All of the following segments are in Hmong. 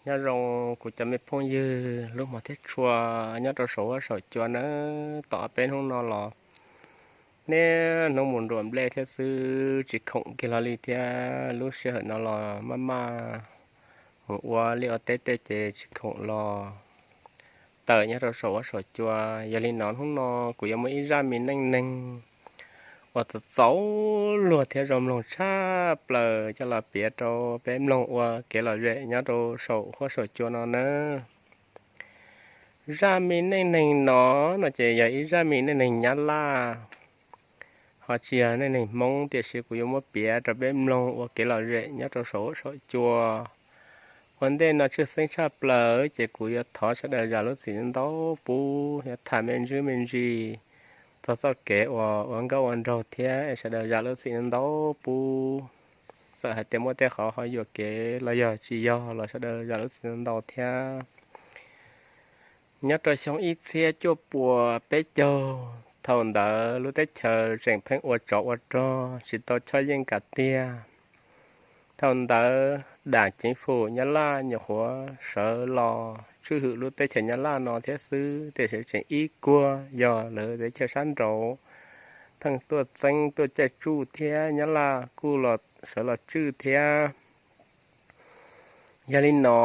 Nyob zoo kuv cov me phooj ywg lub hmov thiab tshua nyob rau saum huab saum cua nawb. Tom peb hnub no los niaj hnub mus nruam nplej thiab xwb, tsis khoom kiag hlo li thiab. Lub sij hawm no los maj maj mus ua liaj ua teb tej ces tsis khoom los tawm nyob rau saum huab saum cua. Yog li no hnub no kuv yuav muaj ib zaj me neej neeg uas txaus txaus luag thiab zoo mloog tshaj plaws coj los piav rau peb mloog ua kev lom zem nyob rau saum huab saum cua no nawb. Zaj me neej neeg no, no ces yog ib zaj me neej neeg Nyab Laj, ho tsis yog neej neeg Hmoob, tiam sis kuv yuav muab piav rau peb mloog ua kev lom zem nyob rau saum huab saum cua. Ua ntej no tshwj xeeb tshaj plaws ces kuv yuav thov sawv daws zam lub txim ntau pub, yuav tham me ntsis me ntsis txog txoj kev uas ua nkauj ua nraug thiab es sawv daws zam lub txim ntau pub. Txawm hais tias muaj tej qhov ho yuam kev los yog tsis yog los sawv daws zam lub txim ntau thiab. Nyob rau xyoo ib txhiab cuaj puas peb caug, thaum ntawd lub teb chaws tseem pheej ua tsov ua rog tsis tau choj yeej kav tiag. Thaum ntawd dam ceev fum Nyab Laj nyuam qhuav sawv los tswj hwm lub teb chaws Nyab Laj no thiab xwb, tiam sis tseem ib kuag yog lawv teb chaws sab nraud pheej tuaj txeeb tuaj caij tsuj thiab Nyab Laj kuj los sawv los tswj thiab. Yog li no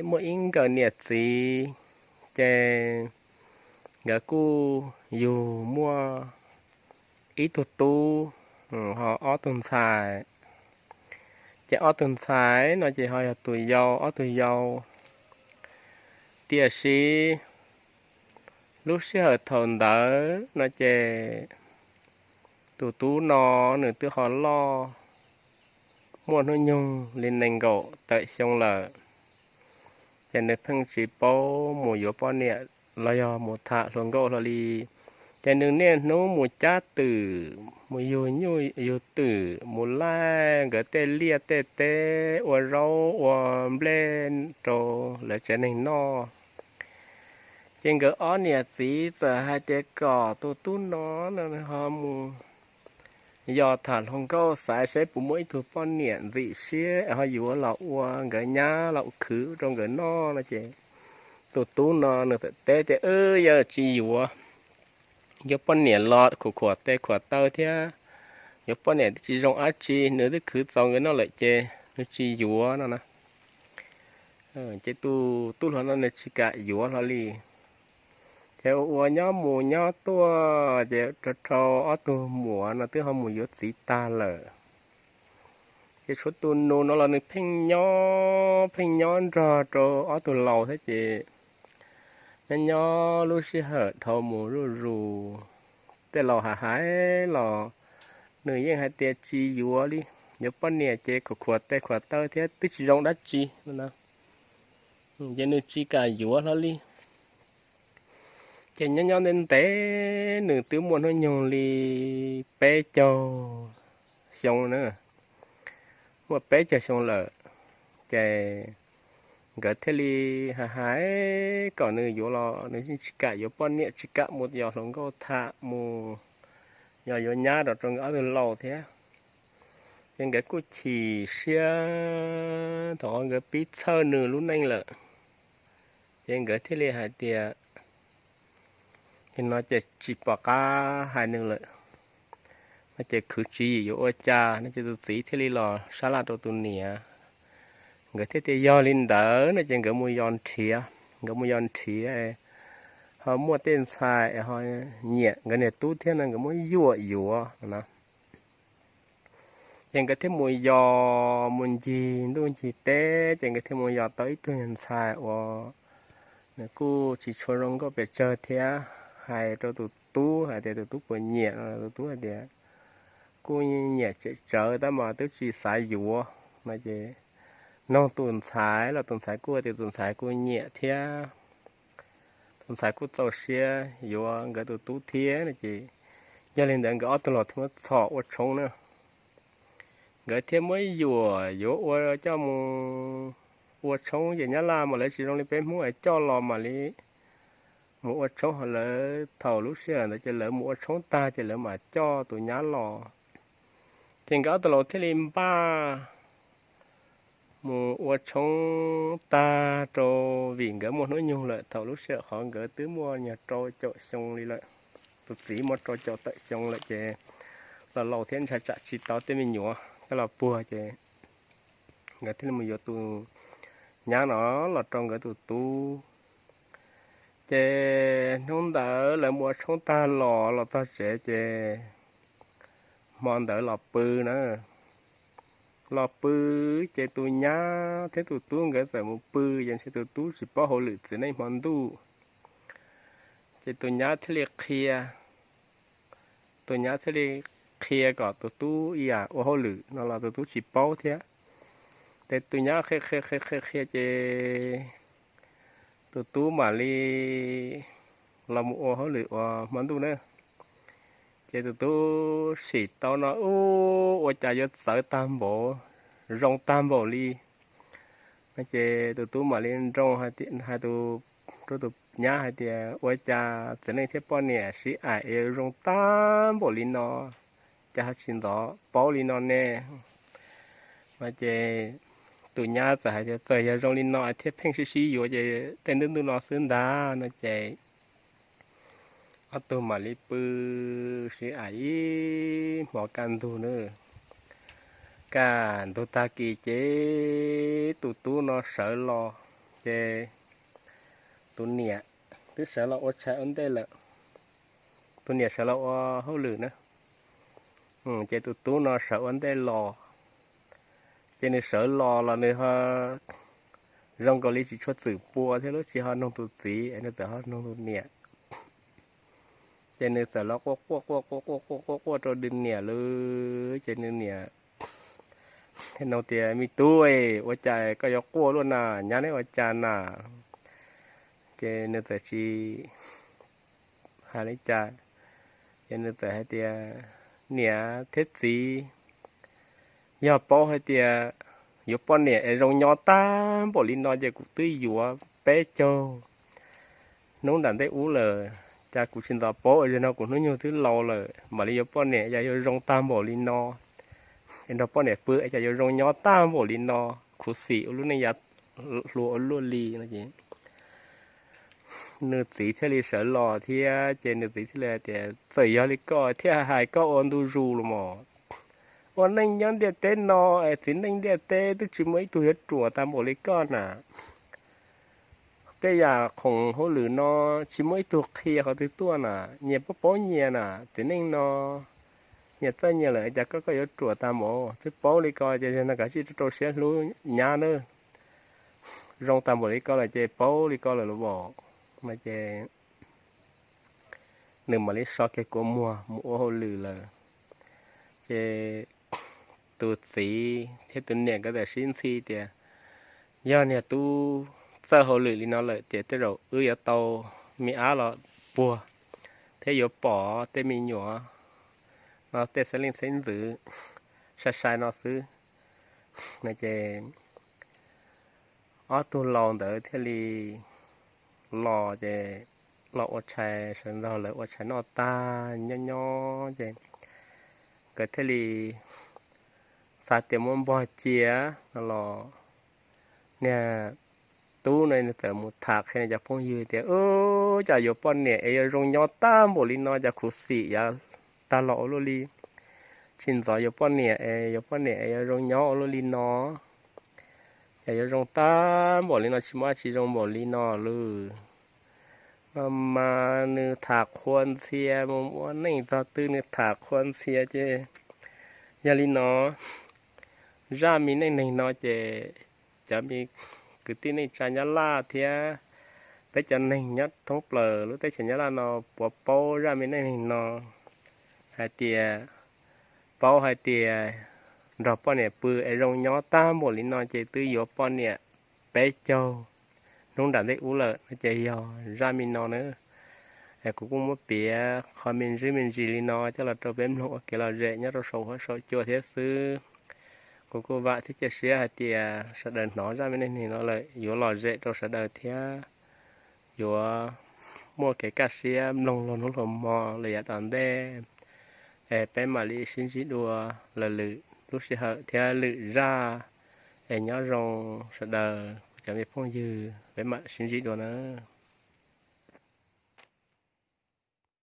muaj ib nkawm niam txiv, ces nkawd kuj yug muaj ib tug tub, ho ob tug ntxhais. Ces ob tug ntxhais no ces ho yog tus yau, ob tug yau. Tiam sis lub sij hawm thaum ntawd no ces tus tub no nws twb ho loj, muaj hnub nyoog li nees nkaum tawm xyoo lawm. Ces nws pheej tsis paub mus yuav poj niam los yog mus tham hluas nkauj hlo li. Ces nws niaj hnub mus cab twm, mus yug nyuj yug twm, mus laij nkawd tej liaj tej teb ua zaub ua nplej rau lawv tsev neeg noj. Ces nkawd ob niam txiv txawm hais tias kom tus tub no ho mus yos tham hluas nkauj xaiv seb puas muaj ib tug poj niam ntxim siab ho yuav los ua nkawd nyab los khwv rau nkawd noj no ces tus tub no nws txawm teb tias, Wb yuav tsis yuav, yuav poj niam los khuam khuam tes khuam taw thiab, yuav poj niam twb tsis zoo dab tsi, nws twb khwv txaus nkawd noj lawm ces nws tsis yuav no na. Ces tus tub hluas no nws tsis kam yuav hlo li. Ces ua ua nyob mus nyob tuaj ces rau rau ob tug muam no twb ho mus yuav txiv tag lawm. Ces tshuav tus nus no los nws pheej nyob pheej nyob nrog rau ob tug laus thiab ces nyob nyob lub sij hawm dhau mus zuj zus, tej laus hais hais los nws yeej hais tias tsis yuav li, yuav poj niam ces khuam khuam tes khuam taw thiab twb tsis zoo dab tsi no na. Ces nws tsis kam yuav hlo li. Ces nyob nyob ntev ntev nws twb muaj hnub nyoog li peb caug xyoo na, muaj peb caug xyoo lawm. Ces nkawd thiaj li hais hais kom nws yuav los nws yeej tsis kam yuav poj niam, tsis kam mus yos hluas nkauj tham mus yos yuav nyab rau rau nkawd ob tug laus thiab. Ces nkawd kuj chim siab thaum nkawd pib txhawj nws lub neej lawm. Ces nkawd thiaj li hais tias, Nim no ces tsis pom qab hais nws lawm, no ces khwv tswv yim yuav ua cas no ces tus txiv thiaj li los sab laj rau tus niam. Nkawd thiaj tias yog li ntawd no ces nkawd mus yos nrhiav, nkawd mus yos nrhiav ho muaj tej ntxhais ho nyiam nkawd niag tub thiab no nkawd muab yuam yuav no na. Ces nkawd thiaj mus yos mus ncig ntuj ncig teb ces nkawd thiaj mus yos tau ib tug ntxhais uas nws kuj tsis tshua zoo nkauj pes tsawg thiab. Hais rau tus tub hais tias tus tub puas nyiam no, tus tub hais tias kuj nyiam tsem tsawv tab mas twb tsis xav yuav no ces noog tus ntxhais los tus ntxhais kuj hais tias tus ntxhais kuj nyiam thiab. Tus ntxhais kuj txaus siab yuav nkawd tus tub thiab no ces yog li ntawd nkawd ob tug los thiaj muab txhom ua tshoob na. Nkawd thiaj muab yuam yuav ua coj mus ua tshoob ces nyab laj mas lawv tsis zoo li peb Hmoob es coj los mam li mus ua tshoob, ho lawv thaum lub sij hawm ntawd ces lawv mus ua tshoob tag ces lawv mam coj tus nyab los. Ces nkawd ob tug laus thiaj li npaj mus ua tshoob tag rau, vim nkawd muaj hnub nyoog lawm, thaum lub sij hawm qhov nkawd twb muaj nyuag rau caum xyoo li lawm. Tus txiv muaj rau caum tawm xyoo lawm ces los laus thiab ntshai tsam tsis tau tej me nyuam coj los puag ces nkawd thiaj li mus yuav tus nyab no los rau nkawd tus tub. Ces hnub ntawd lawv mus ua tshoob tag los los txog tsev ces hmo ntawd los pw na. Los pw ces tus nyab thiab tus tub nkawd txawm mus pw, ces ntshe tus tub tsis paub hauj lwm txiv neej hmo ntuj. Ces tus nyab thiaj li qhia, tus nyab thiaj li qhia kom tus tub ib yam ua hauj lwm no los tus tub tsis paub thiab. Ces tus nyab qhia qhia qhia qhia qhia ces tus tub mam li los mus ua hauj lwm uas hmo ntuj na. Ces tus tub sim tau no ub, ua cas yuav txawv tag npaum, zoo tag npaum li. Ces tus tub mam li nroo hais rau tus nyab hais tias, ua cas txiv neej thiab poj niam sib aim es yuav zoo tag npaum li no, cas ho tsis ntxov paub li no ne? No ces tus nyab txawm hais tias, txawm yog zoo li no thiab pheej sib sib yuav ces tej ntuj ntuj no xwb ntag no ces ob tug mam li pw sib aim ib hmos kaj ntug na. Kaj ntug tag kis ces tus tub no sawv los, ces tus niam twb sawv los ua tshais ua ntej lawm. Tus niam sawv los ua hauj lwm na, ces tus tub no sawv ua ntej los. Ces nws sawv los los nws ho zoo nkaus li tsis tshua txwm pua thiab lub tsis ho noog tus txiv es nws txawm ho noog tus niam. Ces nws txawm los quaj quaj quaj quaj quaj quaj quaj quaj rau nws niam lawm ces nws niam thiaj nug tias, me tub, ua cas koj yuav quaj luaj na, nyab neb ua cas na? Ces nws txawm tsis hais li cas, ces nws txawm hais tias, niam thiab txiv, yog paub hais tias yuav poj niam es zoo nyob tag npaum li no ces kuv twb yuav peb caug hnub nram ntej ub lawm, cas kuv tsis ntxov paub es zaum no kuv hnub nyoog twb laus lawm mam li yuav poj niam es cas yuav zoo tag npaum li no, es nrog poj niam pw es cas yuav zoo nyob tag npaum li no, khuv xim ua lub neej yav hluas ua luaj li no ces nws txiv thiaj li sawv los thiab ces nws txiv thiaj li hais tias, txawm yog li koj thiaj hais koj ua ntu zus los mas, ua neej nyob ntiaj teb no es txiv neej ntiaj teb twb tsis muaj ib tug yuav ruam tag npaum li koj na. Tej yam khoom hauj lwm no tsis muaj ib tug qhia qhov twg tuaj na, nyias paub paub nyias na, txiv neej no nyias txawj nyias lawm cas koj koj yuav ruam tag npaum, twb paub li ko ces no kav tsij rau rau siab hlub nyab nawb, zoo tag npaum li ko lawm ces paub li ko lawm los as. No ces nws mam li so kiag kua muag mus ua hauj lwm lawm. Ces tus txiv thiab tus niam nkawd txawm sib ntxhi tias, yog niag tub txawj hauj lwm li no lawm ces tej zaum wb yuav tau me ab los puag thiab yuav pom tej me nyuam no tej xeeb leej xeeb ntxwv sai sai no xwb. No ces ob tug laus ntawd thiaj li los ces los ua tshais sawv ntxov lawv ua tshais noj tag nyob nyob ces nkawd thiaj li xav tias muab npog cia no los niag tub no nws txawm mus tham qhia nws cov phooj ywg tias, ub, cas yuav poj niam es yuav zoo nyob tag npaum li no, cas khuv xim yav tag los ua luaj li. Tsis ntxov yuav poj niam es yuav poj niam es yuav zoo nyob ua luaj li no, cas yuav zoo tag npaum li no, tsis muaj dab tsi zoo npaum li no lawm. No mas nws tham qhua ntxhia mus ua neej txog twg nws tham qhua ntxhia ces yog li no, zaj me neej neeg no ces cov me kwv tij neej tsa Nyab Laj thiab peb cov neeg nyob thoob plaws lub teb chaws Nyab Laj no puas paub zaj me neej neeg no hais tias, paub hais tias nrog poj niam pw es zoo nyob tag npaum li no ces twb yuav poj niam peb caug hnub nram ntej ub lawm no ces yog zaj me no na. Kuv kuj muab piav qhov me ntsis me ntsis li no coj los rau peb mloog ua kev lom zem nyob rau saum huab saum cua thiab xwb. Kuv kuj vam thiab cia siab hais tias sawv daws hnov zaj me neej neeg no lawm yuav lom zem rau sawv daws thiab yuav muaj kev kaj siab mloog luag hnub luag hmo lawm yav tom ntej. Es peb mam li sib ntsib dua lwm lub sij hawm thiab lwm zaj Es nyob zoo sawv daws kuv cov me phooj ywg, peb mam sib ntsib dua na.